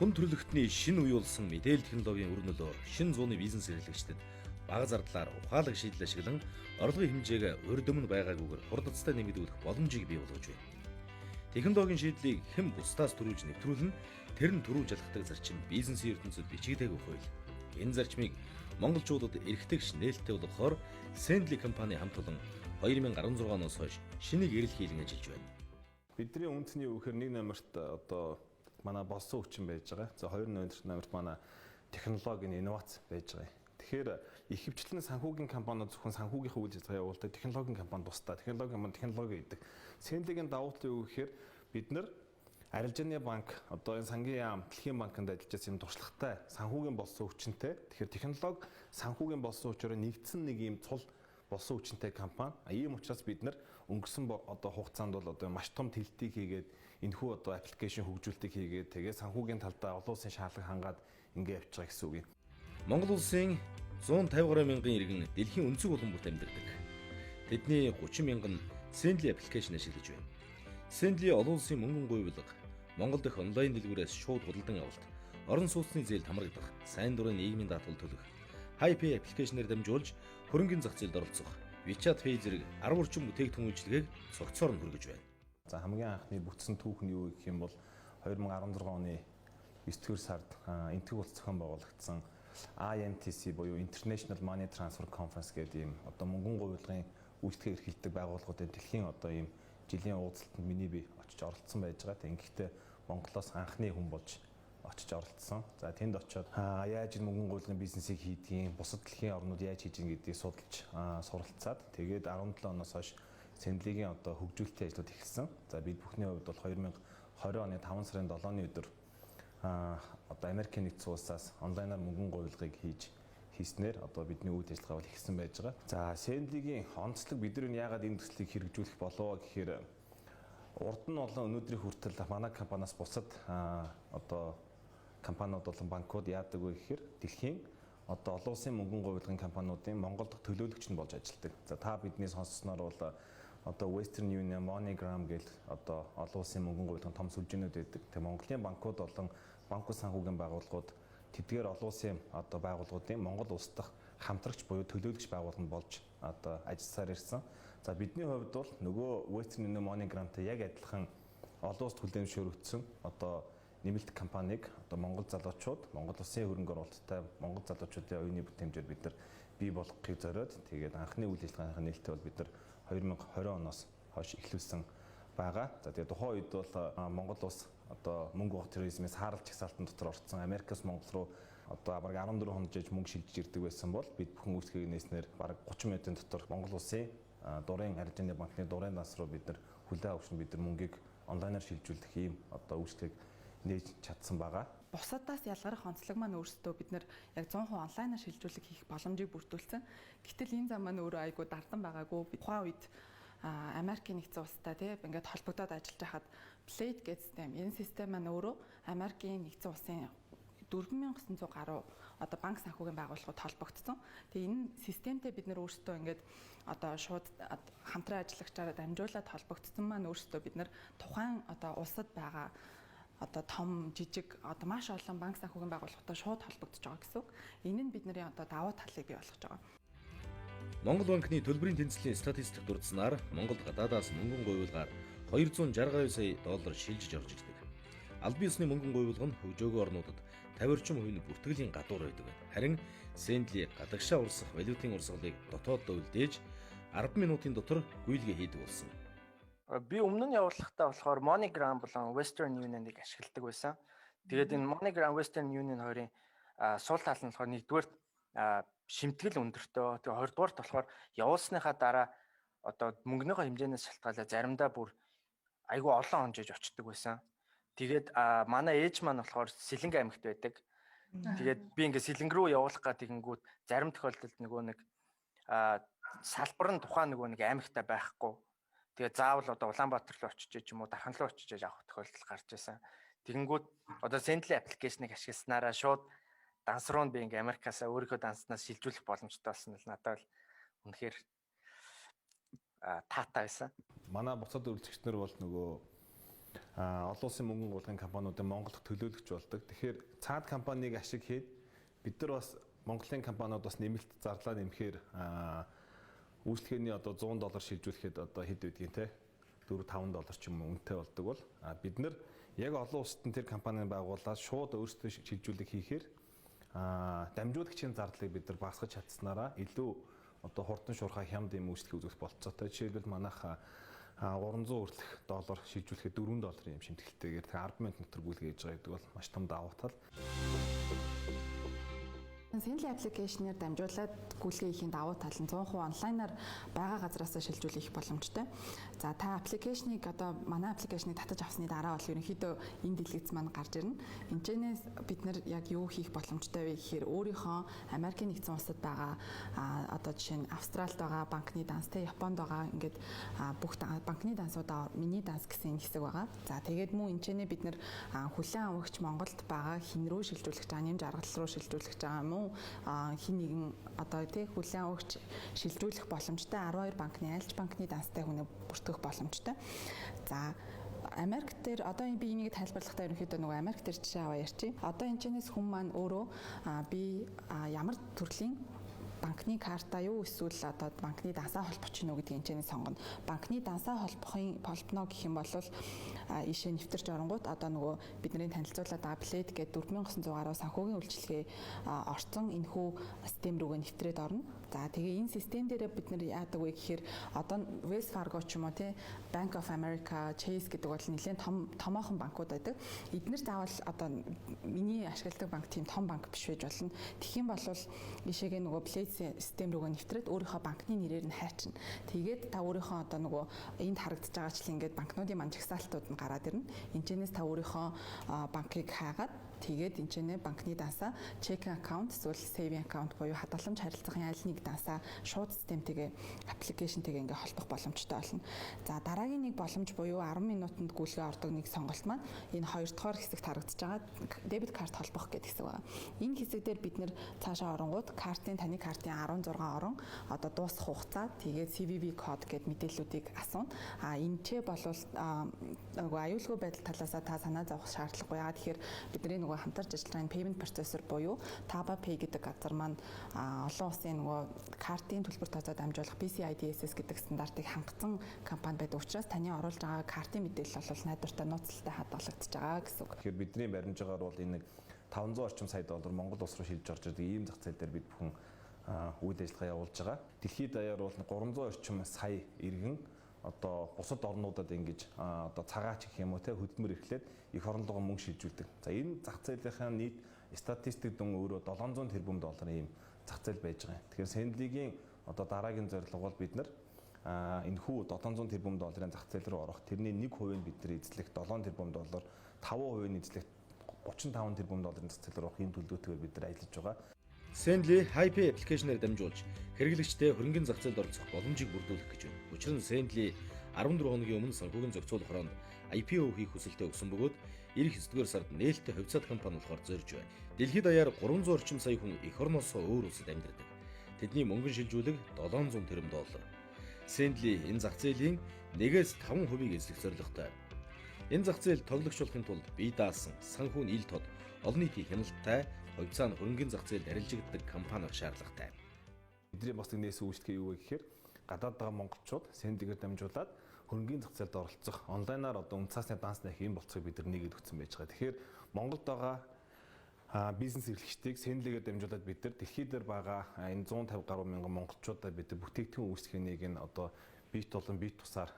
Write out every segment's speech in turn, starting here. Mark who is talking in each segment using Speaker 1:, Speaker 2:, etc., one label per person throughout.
Speaker 1: Хүн төрөлхтний шинэ үе болсон мэдээлэл технологийн үр нөлөө шинэ зууны бизнес эрхлэгчдэд бага зардлаар ухаалаг шийдэл ашиглан орлогын хэмжээг урд өмнө байгаагүйгээр хурдцтай нэмэгдүүлэх боломжийг бий болгож байна. Технологийн шийдлийг хэн бусдаас түрүүлж нэвтрүүлнэ, тэр нь түрүүлж алхдаг зарчим бизнесийн ертөнцид бичигдээгүй хууль. Энэ зарчмыг монголчуудад эрхтгш нээлттэй болгохоор Sendly компани хамт олон 2016 оноос хойш шинийг эрэл хийлэн ажиллаж байна.
Speaker 2: Бидний үндэсний юу гэхээр нэг номерт одоо манай болсон хүчин байж байгаа. За, хоёр номерт манай технологийн инновац байж байгаа. Тэгэхээр ихэвчлэн санхүүгийн компаниуд зөвхөн санхүүгийнхээ үйл ажиллагаа явуулдаг, технологийн компани тусдаа, технологийн компани технологи гэдэг. Sendly-гийн давуу тал юу гэхээр бид нар арилжааны банк, одоо энэ сангийн яам, дэлхийн банкнд ажиллаж байсан юм туршлагатай, санхүүгийн болсон хүчинтэй. Тэгэхээр технологи, санхүүгийн болсон хүчээр нэгдсэн нэг юм цул болсон хүчинтэй компани. Ийм учраас бид нар өнгөрсөн одоо хугацаанд бол одоо маш том тэлтийг хийгээд, энэхүү одоо application хөгжүүлэлтийг хийгээд, тэгээ санхүүгийн талдаа олон улсын шаардлага хангаад ингэ явж байгаа гэсэн үг юм.
Speaker 1: Монгол улсын 150 гаруй мянган иргэн дэлхийн өнцөг булан бүрт амьдардаг. Тэдний 30 мянган нь Sendly application ашиглаж байна. Sendly олон улсын мөнгөн гуйвалга, Монгол дахь онлайн дэлгүүрээс шууд худалдан авалт, орон сууцны зээл хамрагдах, сайн дурын нийгмийн даатгал төлөх, HiPay application ээр дамжуулж хөрөнгөний зах зээлд оролцох, WeChat Pay зэрэг 10 орчим бүтээгдэхүүн үйлчилгээг цогцоор нь хүргэж байна.
Speaker 2: За, хамгийн анхны бүтсэн түүх нь юу гэх юм бол 2016 оны 9 дугаар сард Энэтхэг улс зохион байгуулагдсан IMTC буюу International Money Transfer Conference гэдэг ийм одоо мөнгөн гуйвалгын үйлчлэгээ эрхэлдэг байгууллагуудын дэлхийн одоо ийм жилийн уулзалтанд миний би очиж оролцсон байж байгаа. Тэг ингэхдээ Монголоос анхны хүн болж очиж оролцсон. За, тэнд очиод яаж энэ мөнгөн гуйвалгын бизнесийг хийдгийг, бусад дэлхийн орнууд яаж хийж байгаа гэдгийг судалж суралцаад, тэгээд 17 оноос хойш Sendly-гийн одоо хөгжүүлэлтийн ажлууд эхэлсэн. За, бид бүхний хувьд бол 2020 оны 5 сарын 7-ны өдөр одоо Америкийн нэгдсэн улсаас онлайнаар мөнгөн гуйвалгыг хийснээр одоо бидний үйл ажиллагаа бол эхэлсэн байж байгаа. За, Sendly-гийн онцлог, бид нар яагаад энэ төслийг хэрэгжүүлэх болов гэхээр урд нь болон өнөөдрийн хүртэл манай компаниас бусад одоо компаниуд болон банкуд яадаг вэ гэхээр дэлхийн одоо олон улсын мөнгөн гуйвалгын компаниудын Монгол дахь төлөөлөгч нь болж ажилладаг. За, та бидний сонссноор бол одоо Western Union, MoneyGram гэл одоо олон улсын мөнгөн гуйвалгын том сүлжээнүүд байдаг. Тэгээ Монголын банкуд болон банк санхүүгийн байгууллагууд тэдгээр олон улсын одоо байгууллагуудын Монгол улс дахь хамтрагч буюу төлөөлөгч байгууллага нь болж одоо ажилласаар ирсэн. За, бидний хувьд бол нөгөө Western Union, MoneyGram-тай яг адилхан олон улс хүлээн зөвшөөрөгдсөн одоо нэмэлт компанийг одоо Монгол залуучууд, Монгол улсын хөрөнгө оруулалттай Монгол залуучуудын оюуны бүтээмжээр бид нар бий болгохыг зориод, тэгээд анхны үйл ажиллагааныхаа нээлттэй бол бид нар 2020 оноос хойш эхлүүлсэн байгаа. За, тэгээд тухайн үед бол Монгол улс одоо мөнгө угаах терроризмын саарал жагсаалтан дотор орцсон. Америкаас Монгол руу одоо бараг 14 хоног жиж мөнгө шилжиж ирдэг байсан бол бид бүхэн үйлчлэгийг нээснээр бараг 30 минутын дотор Монгол улсын дурын арилжааны банкны дурын данс руу бид нар хүлээн авах бид нар мөнгийг онлайнаар шилжүүлэх ийм одоо үйлчлэгийг нээж чадсан байгаа.
Speaker 3: Бусадаас ялгарах онцлог маань өөрсдөө бид нар яг 100% онлайнаар шилжүүлэг хийх боломжийг бүрдүүлсэн. Гэтэл энэ зам маань өөрөө айгүй дардан байгаагүй. Тухайн үед Америкийн нэгдсэн улстай тий ингээд холбогдоод ажиллаж байхад Plaid гэдэг систем, энэ систем маань өөрөө Америкийн нэгдсэн улсын 4900 гаруй одоо банк санхүүгийн байгууллагууд холбогдсон. Тэгээ энэ системтэй бид нар өөрсдөө ингээд одоо шууд хамтран ажиллагчаараа дамжуулаад холбогдсон маань өөрсдөө бид нар тухайн одоо улсад байгаа одоо том, жижиг, одоо маш олон банк санхүүгийн байгууллагатай шууд холбогдож байгаа гэсэн үг. Энэ нь бидний одоо давуу талыг бий болгож байгаа.
Speaker 1: Монгол банкны төлбөрийн тэнцлийн статистик дурдсанаар Монголд гадаадаас мөнгөн гуйвалгаар 260 гаруй сая доллар шилжиж орж ирдэг. Албан ёсны мөнгөн гуйвалга нь хөгжөөгөө орнуудад 50 орчим хувийн бүртгэлийн гадуур байдаг байна. Харин Sendly гадагшаа урсах валютын урсгалыг дотооддоо үлдээж 10 минутын дотор гүйлгээ хийдэг болсон.
Speaker 4: Би өмнө нь явуулахдаа болохоор MoneyGram болон Western Union-ыг ашигладаг байсан. Тэгээд энэ MoneyGram, Western Union хоёрын сул тал нь болохоор нэгдүгээрт шимтгэл өндөртөө. Тэгээ хоёрдугаарт болохоор явуулсныхаа дараа одоо мөнгөнийхөө хэмжээнээс шалтгаалаад заримдаа бүр айгүй олон хонжиж очдөг байсан. Тэгээд манай ээж маань болохоор Сэлэнгэ аймагт байдаг. Тэгээд би ингээ Сэлэнгэ рүү явуулах гад тэгэнгүүт зарим тохиолдолд нөгөө нэг салбар нь тухайн нөгөө нэг аймагта байхгүй. Тэгээ заавал одоо Улаанбаатар руу очиж ч юм уу, Дархан руу очиж авах тохиолдол гарч байсан. Тэгэнгүүт одоо Sendly application ыг ашигласнараа шууд данс руу би ингээ Америкаасаа өөрийнхөө данснаас шилжүүлэх боломжтой болсон нь надад бол үнэхээр таатай байсан.
Speaker 2: Манай бусад өрсөлдөгч нар бол нөгөө Олон улсын мөнгөн гуйлгын компаниудын Монголд төлөөлөгч болдог. Тэгэхээр цаад компанийг ашиг хийд бид нар бас Монголын компаниуд бас нэмэлт зарлаа нэмэхээр үйлчлэгээний одоо 100 доллар шилжүүлэхэд одоо хэд байдгийг те 4 5 доллар ч юм уу үнэтэй болдог бол бид нар яг олон улсад нь тэр компаниг байгуулад шууд өөрсдөө шилжүүлэг хийхээр дамжуулагчийн зардлыг бид нар багасгаж чадсанараа илүү одоо хурдан шуурхай хямд юм үйлчлэг үзүүлэх болцоотой. Жишээлбэл манайх 300 хүртэлх доллар шилжүүлэхэд 4 долларын юм шимтгэлтэйгээр тэг 10 минут дотор гүйлгээ хийж байгаа гэдэг бол маш том давуу тал.
Speaker 3: Sendly application ээр дамжуулаад гүйлгээ хийхийн давуу тал нь 100% онлайнаар байгаа газараасаа шилжүүлэх их боломжтой. За, та application ийг, одоо манай application ийг татаж авсны дараа бол ерөнхийдөө энэ дэлгэц маань гарч ирнэ. Энэчнээс бид нар яг юу хийх боломжтой вэ гэхээр өөрийнхөө Америкийн нэгдсэн улсад байгаа, одоо жишээ нь Австралид байгаа банкны данс те, Японд байгаа, ингээд бүх банкны дансуудаа миний данс гэсэн энэ хэсэг байгаа. За, тэгээд мөн энэчнээ бид нар хүлээн авагч Монголд байгаа хэн рүү шилжүүлэх гэж байгаа, нэм жаргал руу шилжүүлэх гэж байгаа юм уу, хэн нэгэн одоо тий хүлээн авагч шилжүүлэх боломжтой 12 банкны альч банкны данстай хүнээ бүртгэх боломжтой. За, Америк дээр одоо би энийг тайлбарлахдаа ерөнхийдөө нөгөө Америк дээр жишээ аваа ярьчих. Одоо энэ чэнэс хүн маань өөрөө би ямар төрлийн банкны карта юу, эсвэл одоо банкны дансаа холбох чинь үү гэдгийг энэ сонгоно. Банкны дансаа холбоно гэх юм бол ийшээ нэвтэрч оронгууд одоо нөгөө бидний танилцуулаад байгаа Plaid гэдэг 4900 гаруй санхүүгийн үйлчилгээ орцсон энэхүү систем рүүгээ нэвтрээд орно. За, тэгээ энэ систем дээрээ бид нар яадаг вэ гэхээр одоо Wells Fargo ч юм уу те, Bank of America, Chase гэдэг бол нэлээд том томоохон банкуд байдаг. Эднэр заавал одоо миний ашигладаг банк тийм том банк биш байж болно. Тэгэх юм бол ийшээгээ нөгөө Plaid систем рүүгээ нэвтрээд өөрийнхөө банкны нэрээр нь хайчна. Тэгээд та өөрийнхөө одоо нөгөө энд харагдаж байгаачлан ингээд банкнуудын ман жагсаалтууд нь гараад ирнэ. Энэчнээс та өөрийнхөө банкыг хайгаад, тэгээд энэ ч нэ банкны дансаа checking account эсвэл saving account буюу хадгаламж харилцахын аль нэг дансаа шууд системтэйгээ, application тэйгээ ингээ холбох боломжтой болно. За, дараагийн нэг боломж буюу 10 минутанд гүйлгээ ордог нэг сонголт маань энэ хоёр дахь хэсэгт харагдаж байгаа debit card холбох гэдэг хэсэг байна. Энэ хэсэг дээр бид нэр цаашаа оронгууд картын, таны картын 16 орон, одоо дуусах хугацаа, тэгээд CVV код гэд мэдээллүүдийг асууна. А энэ ч болвол нөгөө аюулгүй байдал талаасаа та санаа зовох шаардлагагүй. Яагаад тэгэхээр бидний нөгөө хамтарч ажиллаж байгаа payment processor буюу TabaPay гэдэг газар маань олон улсын нөгөө картын төлбөр тооцоо дамжуулах PCI DSS гэдэг стандартыг хангацсан компани байдаг учраас таны оруулж байгаа картын мэдээлэл бол найдвартай, нууцлалтай хадгалагдаж байгаа гэсэн үг.
Speaker 2: Тэгэхээр бидний баримжаагаар бол энэ нэг 500 орчим сая доллар Монгол улс руу шилжиж орж ирдэг ийм зах зээл дээр бид бүхэн үйл ажиллагаа явуулж байгаа. Дэлхийд даяар бол 300 орчим сая иргэн одоо бусад орнуудад ингэж одоо цагаач гэх юм уу те, хөдөлмөр эрхлээд эх орон руугаа мөнгө шилжүүлдэг. За, энэ зах зээлийнхаа нийт статистик дүн өөрөө 700 тэрбум долларын ийм зах зээл байж байгаа юм. Тэгэхээр Sendly-гийн одоо дараагийн зорилго бол бид нар энэхүү 700 тэрбум долларын зах зээл рүү орох, тэрний 1% нь бид нар эзлэх 7 тэрбум доллар, 5% нь эзлэх 35 тэрбум долларын зах зээл рүү орох ийм төлөвлөгөөтэйгээр бид нар ажиллаж байгаа.
Speaker 1: Sendly HiPay application ээр дамжуулж хэрэглэгчдээ хөрөнгөний зах зээлд оролцох боломжийг бүрдүүлэх гэж байна. Учир нь Sendly 14 хоногийн өмнө санхүүгийн зохицуулах хороонд IPO хийх хүсэлтээ өгсөн бөгөөд ирэх 9-р сард нээлттэй хувьцаат компани болохоор зорж байна. Дэлхийд даяар 300 орчим сая хүн эх орноосоо өөр улсад амьдардаг. Тэдний мөнгөн шилжүүлэг 700 тэрбум доллар. Sendly энэ зах зээлийн 1-ээс 5%-ийг эзлэх зорилготой. Энэ зах зээл тоглогч болохын тулд бие даасан, санхүү нь ил тод, олон нийтийн хяналттай, хувьцаа нь хөрөнгөний зах зээлд арилжигддаг компани байх шаардлагатай.
Speaker 2: Бидний бас нээсэн үйлчлэгээ юу вэ гэхээр гадаад байгаа монголчууд Sendly-гээр дамжуулаад хөрөнгөний зах зээлд оролцох, онлайнаар одоо үнэ цаасны данс нэх ийм болцоог бид нар нэгэд өгсөн байж байгаа. Тэгэхээр Монголд байгаа бизнес эрхлэгчдийг Sendly-гээр дамжуулаад бид нар дэлхий дээр байгаа энэ 150 гаруй мянган монголчуудаа бид нар бүтээгдэхүүн үйлчлэгээнийг нь одоо бит болон бит тусаар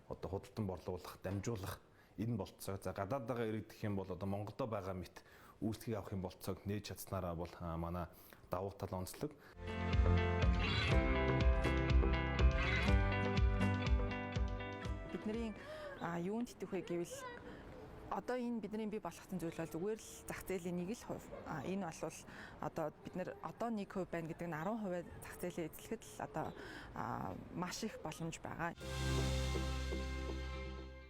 Speaker 2: одоо худалдан борлуулах, дамжуулах энэ болцоог, за, гадаад байгаа иргэдэх юм бол одоо Монголдо байгаа мэт үйлчлэгийг авах юм болцоог нээж чадсанараа бол манай давуу тал, онцлог.
Speaker 3: Бидний юунд итгэх вэ гэвэл одоо энэ бидний бий болгосон зүйл бол зүгээр л зах зээлийн нэг л хувь. А энэ бол одоо бид нэр одоо 1% байна гэдэг нь 10% зах зээлээ эзлэхэд л одоо маш их боломж байгаа.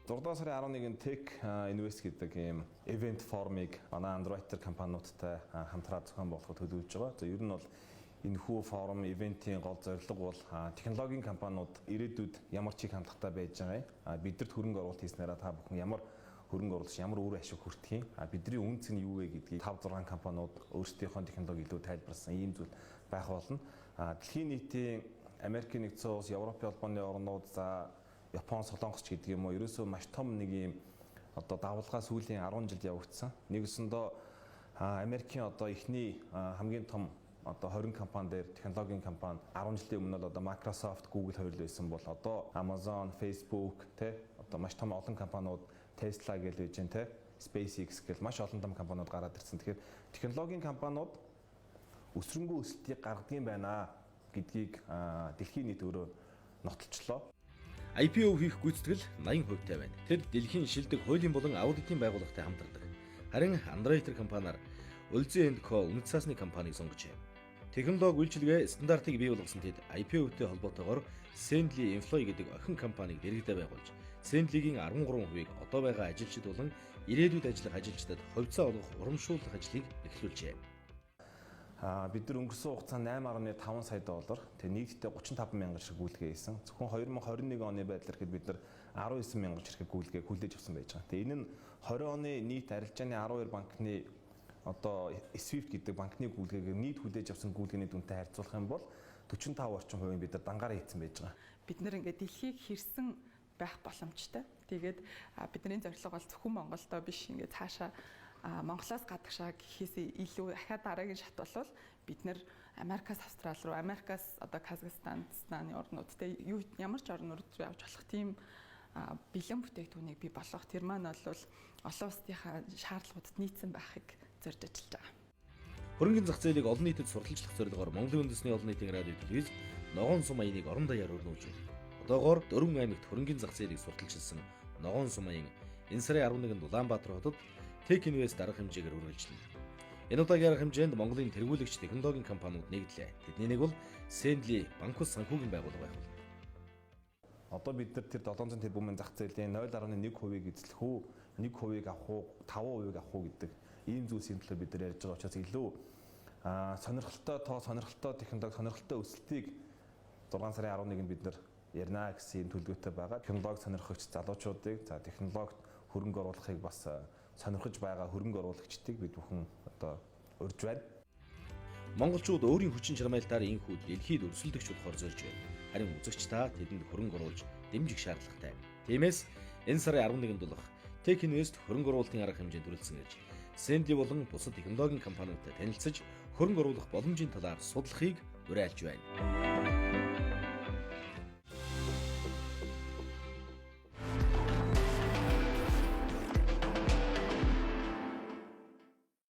Speaker 2: 6 дугаар сарын 11-нд Tech Invest гэдэг ийм event форумыг манай underwriter компаниудтай хамтраа зохион болгоход төлөвлөж байгаа. За, ер нь бол энэхүү форум event ийн гол зорилго бол технологийн компаниуд ирээдүйд ямар чиг хандлагатай байж байгаа юм. Бидэрт хөрөнгө оруулалт хийснээрээ та бүхэн ямар Хөрөнгө оруулагч ямар үр ашиг хүртэх юм? А бидний үнц нь юу вэ гэдгийг 5 6 компаниуд өөрсдийнхөө технологи илүү тайлбарласан ийм зүйл байх болно. А дэлхийн нийтийн Америкийн нэгдсэн улс, Европын холбооны орнууд, за Япон, Солонгос ч гэдэг юм уу, ерөөсөө маш том нэг ийм одоо давалгаа сүүлийн 10 жилд явагдсан. Нэгсэндөө Америкийн одоо эхний хамгийн том одоо 20 компани дээр технологийн компани 10 жилийн өмнө бол одоо Microsoft, Google хоёр л байсан бол одоо Amazon, Facebook тэ одоо маш том олон компаниуд, Tesla гэж байж гэн тэ, SpaceX гэл маш олон том компаниуд гараад ирсэн. Тэгэхээр технологийн компаниуд өсрөнгөө өсөлтийг гаргадаг юм байна гэдгийг дэлхийн нийт өөрөө нотолчлоо.
Speaker 1: IPO хийх гүйцэтгэл 80% тай байна. Тэр дэлхийн шилдэг хуулийн болон аудитын байгууллагатай хамтардаг. Харин Underwriter компаниар Өлзий & Co үнэт цаасны компанийг сонгожээ. Технологи үйлчилгээ стандартыг бий болгосон тэд IPO-тэй холбоотойгоор Sendly Employee гэдэг охин компанийг дэргэдээ байгуулж, Sendly-гийн 13%-ийг одоо байгаа ажилчид болон ирээдүйд ажиллах ажилчдад хувьцаа олгох урамшууллах ажлыг эхлүүлжээ.
Speaker 2: Бид нар өнгөрсөн хугацаанд 8.5 сая доллар, тэгээ нийтдээ 35 мянган ширхэг гүйлгээ хийсэн. Зөвхөн 2021 оны байдлаар ихэд бид нар 19 мянган ширхэг гүйлгээ хүлээж авсан байж байгаа. Тэгээ энэ нь 20 оны нийт арилжааны 12 банкны одоо SWIFT гэдэг банкны гүйлгээгээр нийт хүлээж авсан гүйлгээний дүнтэй харьцуулах юм бол 45 орчим хувийн бид нар дангаараа хийсэн байж байгаа.
Speaker 3: Бид нар ингээд дэлхийг хэрсэн байх боломжтой. Тэгээд бидний зорилго бол зөвхөн Монголдоо биш, ингээд цаашаа Монголоос гадагшаа гэхээс илүү дахиад дараагийн шат болвол бид нар Америкаас Австрали руу, Америкаас одоо Казахстан, Дагестаны орнууд те юу ямар ч орнууд руу явж болох тийм бэлэн бүтээгдэхүүнийг бий болгох. Тэр маань бол олон улсынхаа шаардлагуудад нийцсэн байхыг зорж ажиллаж байгаа.
Speaker 1: Хөрөнгөний зах зээлийг олон нийтэд сурталчлах зорилгоор Монголын үндэсний олон нийтийн радио телевиз Ногоон сум аяныг орон даяар өрнүүлж байна. Одоогоор дөрвөн аймагт хөрөнгөний зах зээлийг сурталчилсан Ногоон сум аян энэ сарын 11-нд Улаанбаатар хотод Tech Invest арга хэмжээгээр үргэлжлэнэ. Энэ удаагийн арга хэмжээнд Монголын тэргүүлэгч технологийн компаниуд нэгдлээ. Тэдний нэг бол Sendly банк ус санхүүгийн байгууллага байх болно.
Speaker 2: Одоо бид нар тэр 700 тэрбумын зах зээлийн 0.1%-ийг эзлэх үү, 1%-ийг авах уу, 5%-ийг авах уу гэдэг ийм зүйлсийн төлөө бид нар ярьж байгаа учраас илүү сонирхолтой тоо, сонирхолтой технологи, сонирхолтой өсөлтийг 6 сарын 11-нд бид нар ярина гэсэн ийм төлөвлөгөөтэй байгаа. Технологи сонирхогч залуучуудыг, за технологид хөрөнгө оруулахыг бас сонирхож байгаа хөрөнгө оруулагчдыг бид бүхэн одоо урьж байна.
Speaker 1: Монголчууд өөрийн хүчин чармайлтаар энэхүү дэлхийд өрсөлдөгч болохоор зорж байна. Харин үзэгч та тэдэнд хөрөнгө оруулж дэмжих шаардлагатай. Тиймээс энэ сарын 11-нд болох Tech Invest хөрөнгө оруулалтын арга хэмжээнд хүрэлцэн ирж Sendly болон бусад технологийн компаниудтай танилцаж хөрөнгө оруулах боломжийн талаар судлахыг уриалж байна.